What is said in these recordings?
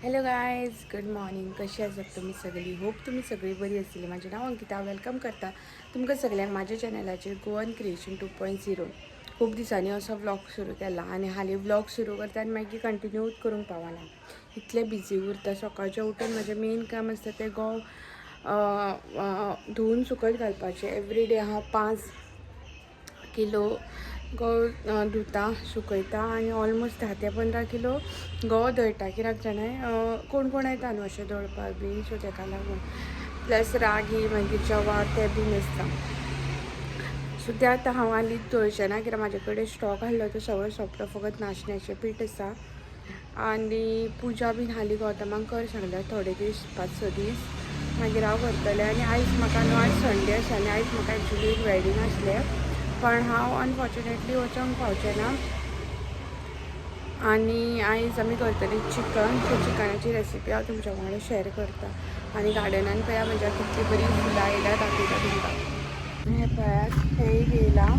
Hello guys, good morning. कशी आसात तुमी सगळीं? होप तुमी सगळीं बरी आसतली. म्हाजें नांव अंकिता. Welcome करता तुमकां सगळ्यांक म्हाज्या चॅनलाचेर गोवन क्रिएशन 2.0. खूब दिसांनी असो व्लॉग सुरू केला आनी हालीं व्लॉग सुरू करता आनी मागीर कंटिन्यूच करूंक पावना, इतलें बिजी उरता. सकाळचें उठून म्हाजें मेन काम आसता तें गो धुवून सुकत घालपाचें. एवरी डे हांव 5 किलो गंव धुता, सुकयता आनी ऑलमोस्ट 10 ते 15 किलो गंव दळटा. कित्याक जाणां, कोण कोण येता न्हू अशें दळपाक बीन, सो तेका लागून. प्लस रागी, मागीर जवार ते बीन आसता. सो ते आतां हांव हालीं दळचें ना, कित्याक म्हाजे कडेन स्टॉक आहलो तो सगळो सोंपलो. फकत नाशण्याचें पीठ आसा आनी पुजा बीन हालीं गौतमाक कर सांगल्या थोडे दीस, 5-6 दीस, मागीर हांव करतलें. आनी आयज म्हाका न्हू, आयज संडे आसा आनी आयज म्हाका एक्चुली एक वेडींग आसलें, पण हांव अनफॉर्च्युनेटली वचोंक पावचें ना. आनी आयज आमी करतली चिकन. सो चिकनाची रेसिपी हांव तुमच्या वांगडा शेअर करता. आनी गार्डनान पळया म्हज्या कितली बरी फुलां येयल्या, दाखयता तुमकां. हें पळयात, हें एक येयलां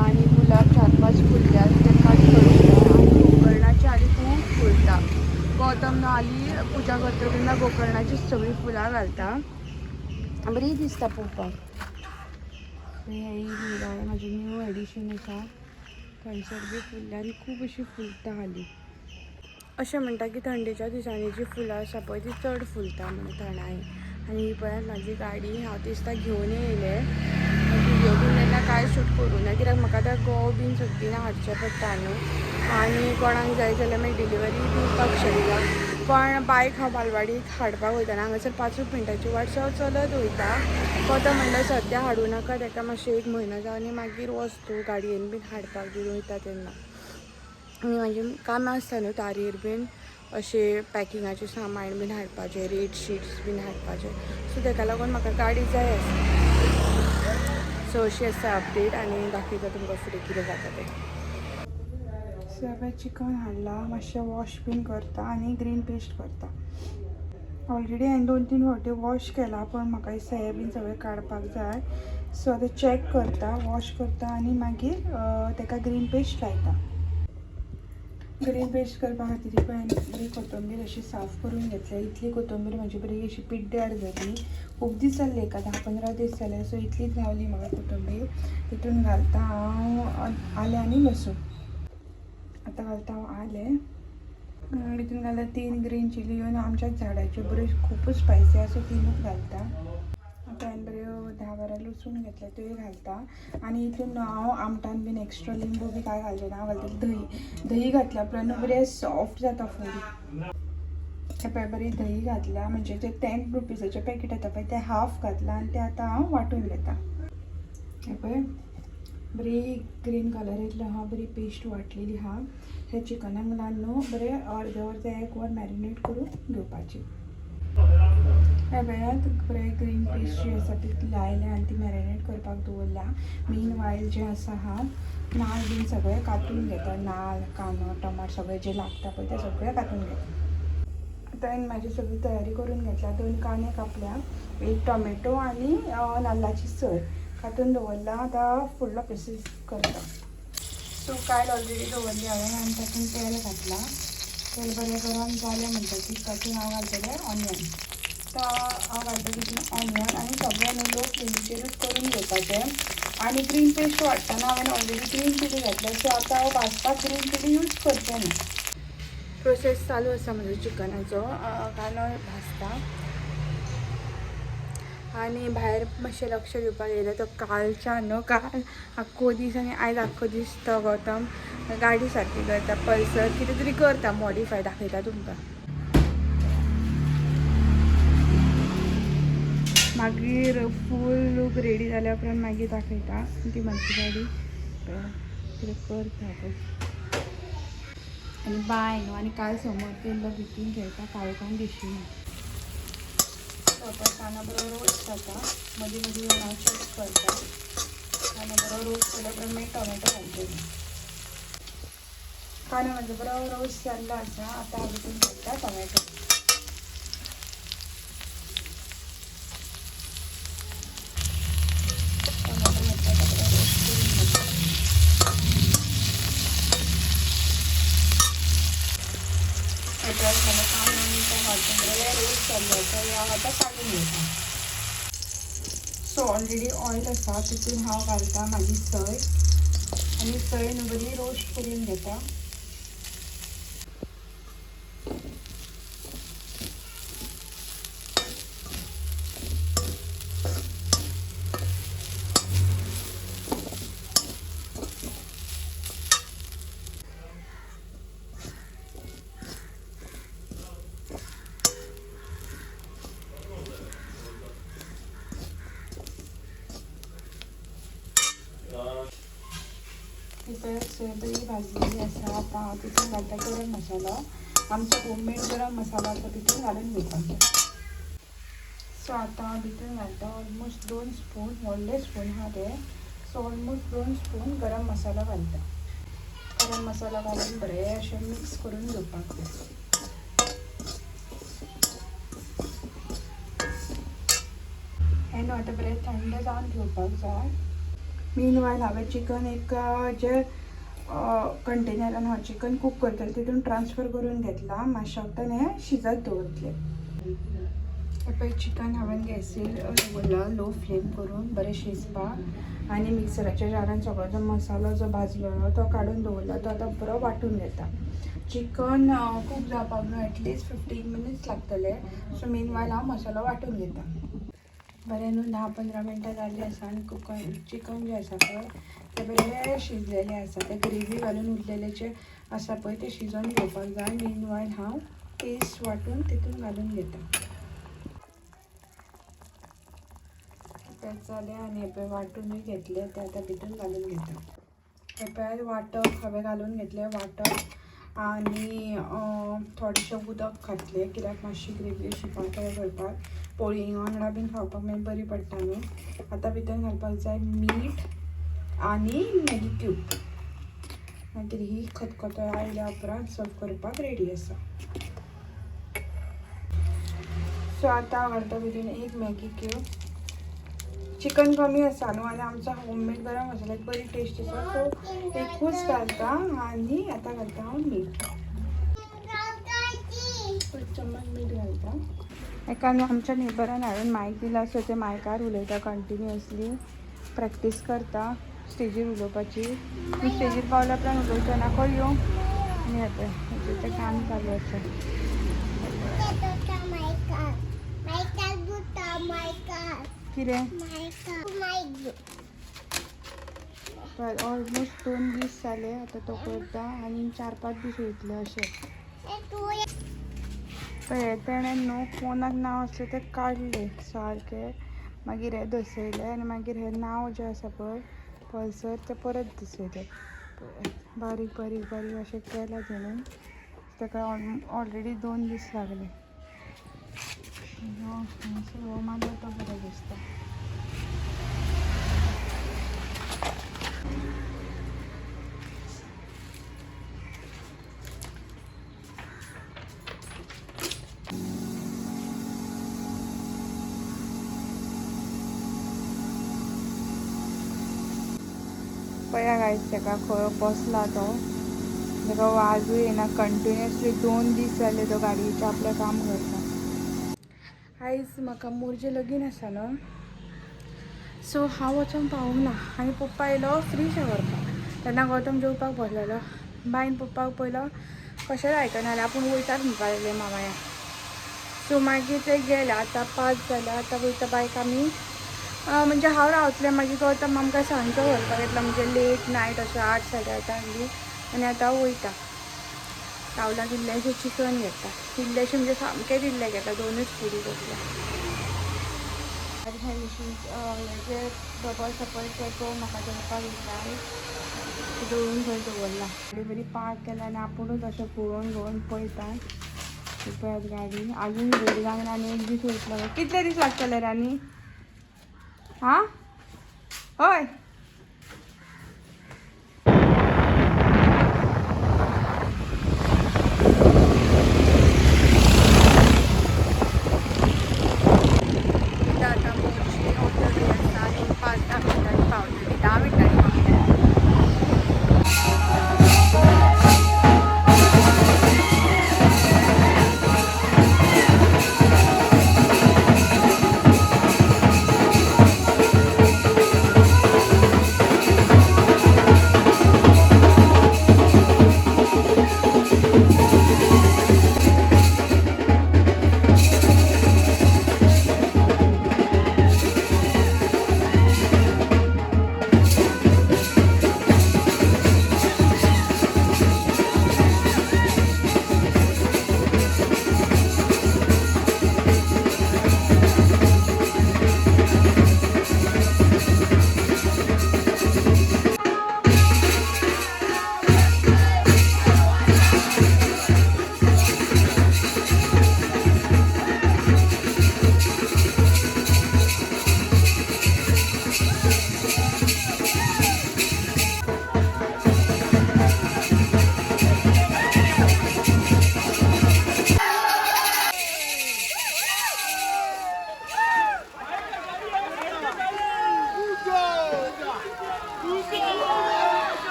आनी गुलाब 4-5 फुलल्या, ते कट करूंक जाय. आनी गोकर्णाची हालीं खूब फुलता. गौतम न्हू हालीं पुजा करता तेन्ना गोकर्णाची सगळीं फुलां घालता, बरी दिसता पळोवपाक. हें एक येयलां, म्हाजें न्यू एडिशन आसा. थंयसर बी फुलल्या आनी खूब अशीं फुलता हालीं. अशें म्हणटा की थंडेच्या दिसांनी जी फुलां आसा पळय ती चड फुलता म्हणून थंडाये. आनी ही पळयात म्हाजी गाडी, हांव दिसता घेवन येयलें. व्हिडियो बीन तेन्ना कांय शूट करूं ना, कित्याक म्हाका आतां गंव बीन सगळीं हाडचें पडटा न्हू. आनी कोणाक जाय जाल्यार मागीर डिलिव्हरी दिवपाक शकता, पण बायक हांव बालवाडीक हाडपाक वयताना हांगासर 5 मिनटांची वाट, सो हांव चलत वयता. तो म्हणल्यार सद्या हाडूं नाका तेका, मातशें 1 म्हयनो जावन आनी मागीर वच तूं गाडयेन बीन हाडपाक बीन वयता तेन्ना. आनी म्हाजें कामां आसता न्हू तारीर बीन अशें पॅकिंगाचें सामान बीन हाडपाचें, रेट शिट्स बीन हाडपाचें, सो तेका लागून म्हाका गाडी जाय आसता. सो अशी आसा अपडेट आनी दाखयता तुमकां फुडें कितें जाता तें. सो हांवें चिकन हाडलां, मातशें वॉश बीन करता आनी ग्रीन पेस्ट करता. ऑलरेडी हांवें 2-3 फावटी वॉश केला, पण म्हाका दिसता हें बीन सगळें काडपाक जाय. सो आतां चॅक करता, वॉश करता आनी मागीर तेका ग्रीन पेस्ट लायता. ग्रीन पेस्ट करपा खातीर पळय बरी कोथंबीर अशी साफ करून घेतल्या. इतली कोथंबीर म्हाजी बरी अशी पिड्ड्यार जाली. खूब दीस जाल्ले, एका 10-15 दीस जाले, सो इतलीच गावली म्हाका कोथंबीर. तितून घालता हांव आलें आनी लसूण. आतां घालता हांव आलें, तितून घालता 3 ग्रीन चिली. येवन आमच्याच झाडाच्यो, बऱ्यो खुबूच स्पायसी आसा, सो 3ूच घालता. आतां हांवें बऱ्यो 10-12 लसूण घेतल्या, त्योय घालता. आनी हितून हांव आमटान बीन एक्स्ट्रा लिंबू बी कांय घालचें ना, हांव घालतलें दही. दही घातल्या उपरांत न्हू बरें सॉफ्ट जाता फूड. हें पळय, बरी दही घातल्या, म्हणजे ते 10 रुपीजाचें पॅकेट येता पळय, तें हाफ घातलां आनी तें आतां हांव वांटून घेता. हें पळय, बरी ग्रीन कलर येतलो आहा, बरी पेस्ट वांटलेली आहा. हे चिकनाक लावन न्हू बरें अर्दे वर ते 1 वर मॅरिनेट करून घेवपाची. हें पळयात, बरें ग्रीन पेस्ट जी आसा ती लायल्या आनी ती मॅरिनेट करपाक दवरल्या. मेन वायल जें आसा हा, नाल बीन सगळें कातून घेता. नाल, कांदो, टमाट सगळें जें लागता पळय तें सगळें कातून घेता. आतां हांवें म्हाजी सगळी तयारी करून घेतल्या. 2 कांदे कापल्या, 1 टोमॅटो आनी नाल्लाची सर कातून दवरला. आतां फुडलो प्रोसीस करता. सो कायल ऑलरेडी दवरली हांवें आनी तातूंत तेल घातलां. तेल बरें गरम जालें म्हणटकीच तातूंत हांव घालतलें ऑनियन. आतां हांव घालता तितून ऑनियन आनी सगळें न्हू लो फ्लेमीचेरूच करून घेवपाचें. आनी ग्रीन पेस्ट वांट्टना हांवें ऑलरेडी ग्रीन चिली घातल्या, सो आतां हांव भाजपाक ग्रीन चिली यूज करचें ना. प्रोसेस चालू आसा म्हजो चिकनाचो. कांदो भाजता आनी भायर मातशें लक्ष दिवपाक येयलें तो कालच्या न्हू, काल आख्खो दीस आनी आयज आख्खो दीस तो गौतम गाडी सारकी करता, पल्सर कितें तरी करता मॉडिफाय, दाखयता तुमकां मागीर. फूल लूक रेडी जाल्या उपरांत मागीर दाखयता. ती म्हाजी गाडी कितें करता पळय. आनी बाय न्हू, आनी काल समोर केल्लो भितून खेळटा, काळोखान दिशिना. कांदो बरो रोस्ट जाता, मदीं मदीं येवन हांव चॅक करता. कांदो बरो रोस्ट केल्या उपरांत मागीर टोमॅटो घालतलें. कांदो म्हाजो बरो रोस्ट जाल्लो आसा. आतां हांव भितून घालता टोमॅटो. टोमॅटो घातला, बरो रोस्ट करून घेता. मसालो कांदो मिरसांग घालून बरें रोस्ट जाल्लो आसा, हें हांव आतां काडून घेता. सो ऑलरेडी ऑयल आसा, तितून हांव घालता म्हाजी सय आनी सय न्हू बरी रोस्ट करून घेता. ही पळय सय बरी भाजलेली आसा. आतां हांव तितून घालता गरम मसालो, आमचो होममेड गरम मसालो आतां तितून घालून घेवपाक. सो आतां हांव भितर घालता ऑलमोस्ट 2 स्पून, व्हडले स्पून आहा ते. सो ऑलमोस्ट 2 स्पून गरम मसालो घालता. गरम मसालो घालून बरें अशें मिक्स करून घेवपाक जाय. हें न्हू आतां बरें थंड जावन घेवपाक जाय. मीन वायल हांवें चिकन एक जे कंटेनरान हांव चिकन कूक करतलें तितून ट्रान्सफर करून घेतलां. मातशें वखदान हें शिजत दवरतलें. हें पळय चिकन हांवें गॅसीर दवरलां लो फ्लेम करून बरें शिजपाक, आनी मिक्सराच्या जारान सगळो जो मसालो जो भाजलेलो तो काडून दवरला, तो आतां बरो वांटून घेता. चिकन कूक जावपाक न्हू एटलिस्ट 15 मिनट्स लागतले. सो मीन वायल हांव मसालो वांटून घेता. बरें न्हू 10-15 मिनटां जालीं आसा आनी कुकर चिकन जें आसा पळय तें बरें शिजलेलें आसा. तें ग्रेवी घालून उरलेलें जें आसा पळय तें शिजोवन घेवपाक जाय. मीन वायल हांव पेस्ट वांटून तितून घालून घेता. पेस्ट जालें आनी हें पळय वांटूनय घेतलें, तें आतां भितून घालून घेता. हें पळय वांटप हांवें घालून घेतलें वांटप आनी थोडेशें उदक घातलें कित्याक मातशी ग्रेवी अशी पातळ करपाक, पोळी वांगडा बीन खावपाक मागीर बरी पडटा न्हू. आतां भितर घालपाक जाय मीठ आनी मॅगी क्यूब. मागीर ही खतखतो आयल्या उपरांत सर्व करपाक रेडी आसा. सो आतां हांव घालता भितर एक मॅगी क्यूब. चिकन कमी आसा न्हू आनी आमचो होममेड गरम मसाल्याक बरी टेस्ट आसा, सो एकूच घालता. आनी आतां घालता हांव मीठ, एक चम्मच मीठ घालता. एका न्हू आमच्या नेबरान हाडून मायक दिला, सो ते मायकार उलयता कंटिन्युअसली, प्रॅक्टीस करता स्टेजीर उलोवपाची. स्टेजीर पावल्या उपरांत उलोवचो ना खंय यो. आनी हें पळय हेजें तें काम चालू आसा. कितें पळय ऑलमोस्ट 2 दीस जाले आतां तो करता आनी 4-5 दीस वयतले अशें. पळय तेणें न्हू फोनाक नांव आसलें तें काडलें सारकें, मागीर हें दसयलें आनी मागीर हें नांव जें आसा पळय पल्सर तें परत दसयलें. बारीक बारीक बारीक अशें केलां तेणें, ताका ऑलरेडी 2 दीस लागले. हो मागीर तो बरो दिसता. पळया गायज ताका खंय बसला तो, ताका वाजूय येना. कंटिन्युअसली 2 दीस जाले तो गाडयेचें आपलें काम करता. आयज म्हाका मोरजे लगीन आसा न्हू, सो हांव वचोंक पावूंक ना आनी पप्पा येयलो फ्रीज व्हरपाक. तेन्ना गौतम जेवपाक बसलेलो. बायन पप्पाक पयलो कशेंच आयकना जालें, आपूण वयताच म्हणपाक लागलें मामाया. सो मागीर ते गेले. आतां 5 जाल्या, आतां वयता बायक आमी, म्हणजे हांव रावतलें. मागीर गौतम आमकां सांजचो व्हरपाक येतलो, म्हणजे लेट नायट अशें 8 साडे 8 बी. आनी आतां वयता रावलाक इल्लेशें चिकन घेता, इल्लेशें म्हणजे सामकेंच इल्लें घेता, 2च पुडी कसले. आनी हे हेजे डबो आसा पळय तो म्हाका दवरपाक दिता, दवरून थंय दवरला. बरी बरी पार्क केला आनी आपुणूच अशें पळोवन घेवन पळयता. पळयात गाडी अजून रेडी जावंक ना आनी 1 दीस वयतलो. कितले दीस लागतले रे आनी? हां हय आतां मोरजी ऑटो आसा आनी 5-10 मिनटांनी पावतली, 10 मिनटांनी पावतली.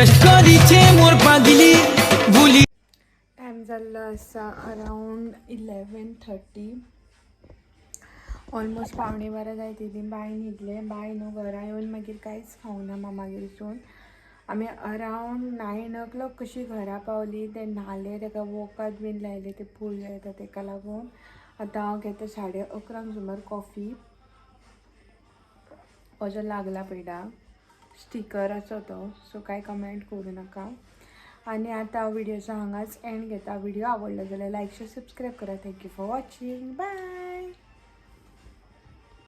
कष्ट करीचे मोर पागली भुली। टायम जाल्लो आसा अरावंड 11:30, ऑलमोस्ट 11:45 जायत येयलीं. बाय न्हिदलें. बाय न्हू घरा येवन मागीर कांयच खावना मामागेरसून. आमी अरावंड 9 ओ क्लॉक कशी घरा पावली. तें न्हालें, ताका वखद बीन लायलें, तें पूल येता तेका लागून. आतां हांव घेता 11:30 सुमार कॉफी. म्हजो लागला पेडाक स्टिकर आसा तो, सो कांय कमेंट करूं नाका. आनी आतां हांव व्हिडियोचो हांगाच एंड घेता. व्हिडिओ आवडलो जाल्यार लायक, शेअर, सबस्क्रायब करा. Thank you for watching. Bye.